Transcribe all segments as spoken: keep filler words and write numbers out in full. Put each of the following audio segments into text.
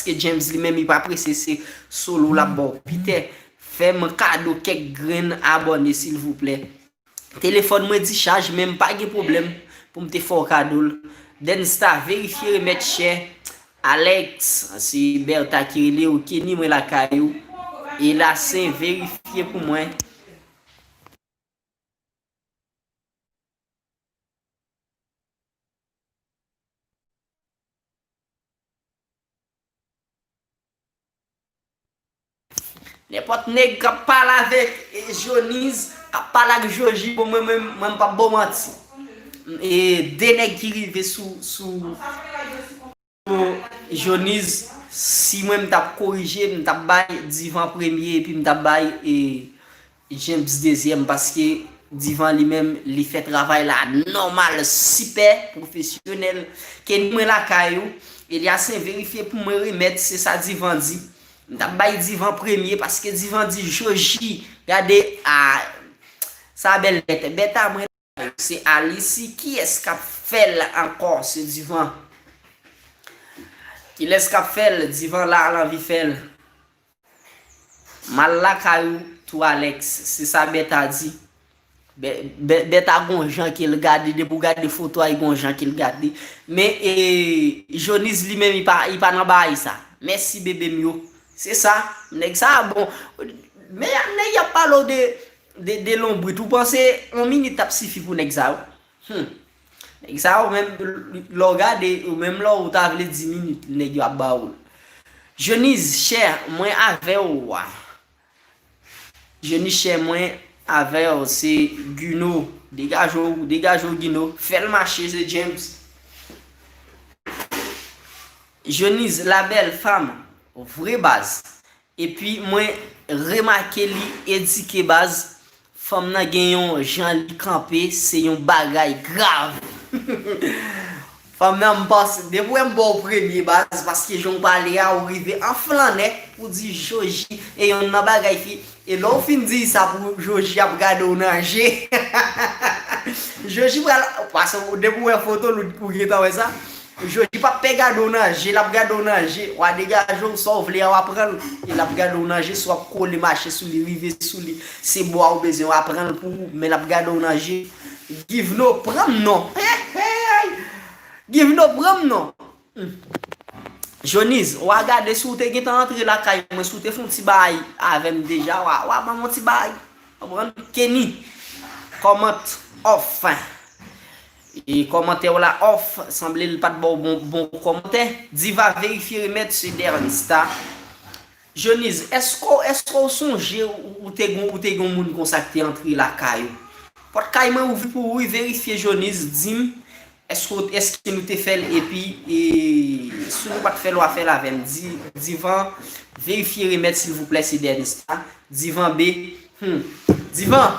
Paske James li menm li pa prese, se solo l ap ba w. Peter, fè m kado kèk grenn abòne silvouplè. Telefòn mwen dichaj, men m pa gen pwoblèm pou m te fè w kado l. Dènsta, verifye remèt chè. Alex, se Bertha ki rele w. Kenny, mwen lakay ou. Elasen, verifye pou mwen. Nenpòt nèg k ap pale avèk, e, Joniz, k ap pale ak Joji, bon, mwen, mwen, mwen, m p ap ba w manti. E, de nèg ki rive sou, sou, sou Joniz, si mwen m t ap korije, m t ap bay Divan premye, epi m t ap bay, e, James dezyèm, paske Divan li menm, li fè travay la nòmal, sipè, pwofesyonèl. Kenny, mwen lakay ou. Eliasen, verifye pou mwen remèt, se sa Divan di. M t ap bay Divan premye, paske Divan di Joji, gade, a, sa bèl bèt. Bèt a mwen, se Alice. Kiyès k ap fè l ankò? Se Divan. Kilès k ap fè l? Divan la, l anvi fè l. M al lakay ou tou, Alex, se sa Bèt a di. Bè- Bè- Bèt a gon jan ke l gade, depi w gade foto a, e gon jan ke l gade. Men, e, Joniz li menm, li pa, li pa nan bagay sa. Mèsi, bebe m yo. Se sa, nèg sa a bon. Men nèg y ap pale w de, de, de lonbrit. Ou panse yon minit t ap sifi pou nèg sa yo? Hmm. Nèg sa yo menm, lè w gade, ou menm lè w ta vle di minit, nèg yo ap ba ou l. Jeniz, chè, mwen avè w. Jeniz, chè, mwen avè w, se Guno. Degaje w, degaje w, Guno. Fè l mache, se James. Jeniz, la belle femme, vre baz. Epi mwen remake li edike baz, fanm nan gen yon jan li kanpe, se yon bagay grav. Fanm nan, m panse, depi w wè m ba w premye baz, paske jan w pale a, ou rive an flannè pou di Joji, e yonn nan bagay ki, e lè w fin di sa pou Joji ap gade w nan je. Joji pral, paske depi w wè foto l, ou gentan wè sa. Joji p ap pè gade w nan je, l ap gade w nan je. W a degaje w, sa w vle a, w a pran l. E l ap gade w nan je, si w ap kole mache sou li, rive sou li, se bwa ou bezwen, w a pran l pou ou, men l ap gade w nan je. Givno, pran m non. Hey, hey, hey. Givno, pran m non. Hmm. Joniz, w a gade si w te gentan antre lakay mwen, si w te fè yon ti bagay avè m deja, w a, w a ban m yon ti bagay. Konprann? Kenny, comment off. E kòmantè w la off, sanble l pa t ba w bon, bon kòmantè. Diva verifye remèt se Dernsta. Joniz, èske, èske w sonje ou, ou te gon, ou te gon moun konsa ki te antre lakay ou? Pòt kay mwen ouvri pou ou wi, verifye Joniz, di m, èske, èske nou te fè l epi, e, si nou pa t fè l, w a fè l avè m. Di, Divan, verifye remèt silvouplè, se Dernsta. Divan B, hmm. Divan,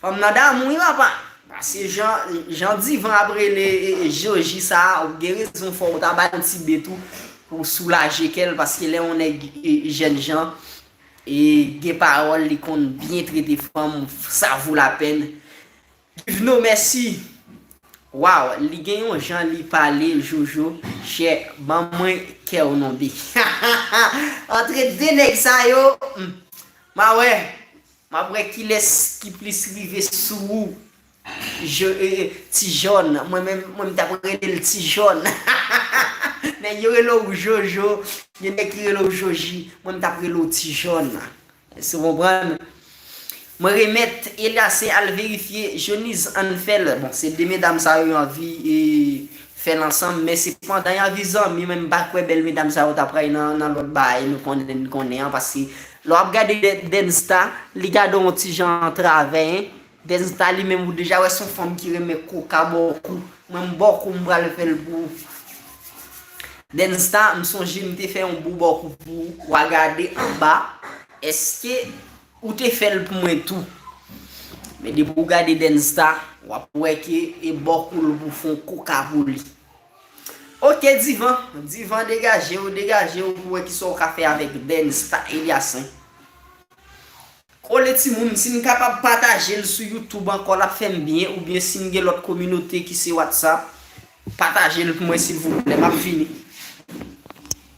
fanm nan damou wi papa. Paske jan, jan Divan ap rele, e, e, Joji sa a, ou gen rezon, fò ou ta ba l ti be tou pou soulaje kè l, paske lè yon nèg, e, jèn jan, e, gen pawòl, li konn byen trete fanm, sa vo lapèn. Givno, mèsi. Waw, li gen yon jan li pale, Jojo, chè, ban mwen kè w non, bi. Antre de nèg sa yo, hmm, ma wè. M ap wè kilès ki plis rive sou ou. Je, e, e, Ti Jòn. Mwen menm, mwen m t ap rele l Ti Jòn. Nèg yo rele w Jojo, gen nèg ki rele w Joji. Mwen m t ap rele w Ti Jòn. Èske w konprann? Mwen remèt Eliasen al verifye Joniz Anfèl. Bon, se de medam sa yo, yo anvi, e, fè l ansanm, men sepandan y anvi zanmi, men m pa kwè bèl medam sa yo ta pral nan, nan lòt bagay nou konnen, n konnen an, paske lè w ap gade Dè-, Dènsta, li gade w yon ti jan antravè, en. Dènsta li menm ou deja wè se yon fanm ki renmen koka bòkou. Mwen m bòkou m pral fè l pou ou. Dènsta, m sonje m te fè yon bon bòkou pou ou, w a gade anba, èske ou te fè l pou mwen tou. Men depi w gade Dènsta, w ap wè ke e bòkou l pou fè yon koka pou li. Oke, Divan. Divan, degaje w, degaje w pou wè kisa w ka fè avèk Dènsta Eliasen. Kole timoun, si n kapab pataje l sou YouTube ankò, l ap fè m byen, oubyen si n gen lòt kominote ki se WhatsApp, pataje l pou mwen silvouplè, m ap vini.